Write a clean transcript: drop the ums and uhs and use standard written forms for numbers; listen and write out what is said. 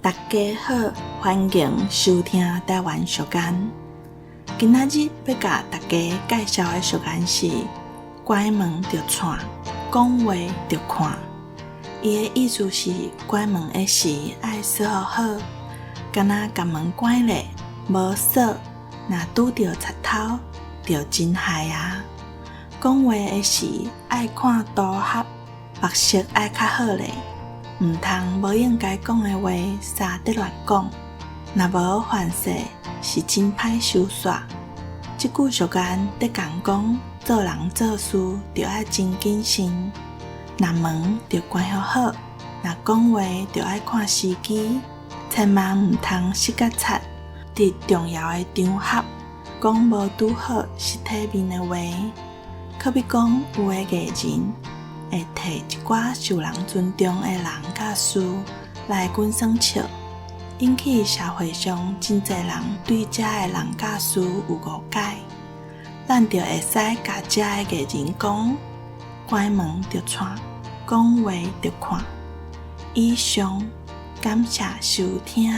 大家好，歡迎收聽台灣俗諺。今仔日欲共大家介紹的俗諺是：關門就掣，講話就看。伊的意思是關門的時愛鎖好，敢若共門關咧，無鎖，若拄著賊偷，就真害啊！講話的時愛看場合，目色愛較好咧。毋通無應該講的話，沙佇亂講，若無犯勢是真歹收煞。這句俗諺佇共講，做人做事著愛真謹慎，若門著關予好，若講話著愛看時機，千萬毋通失甲賊。佇重要的場合講無拄好失體面的話，好比講有的藝人會提一寡受人尊重的人佮事來滾耍笑，引起社會上真濟人對這的人佮事有誤解。咱就會使共這的藝人講：關門就掣，講話就看。以上，感謝收聽。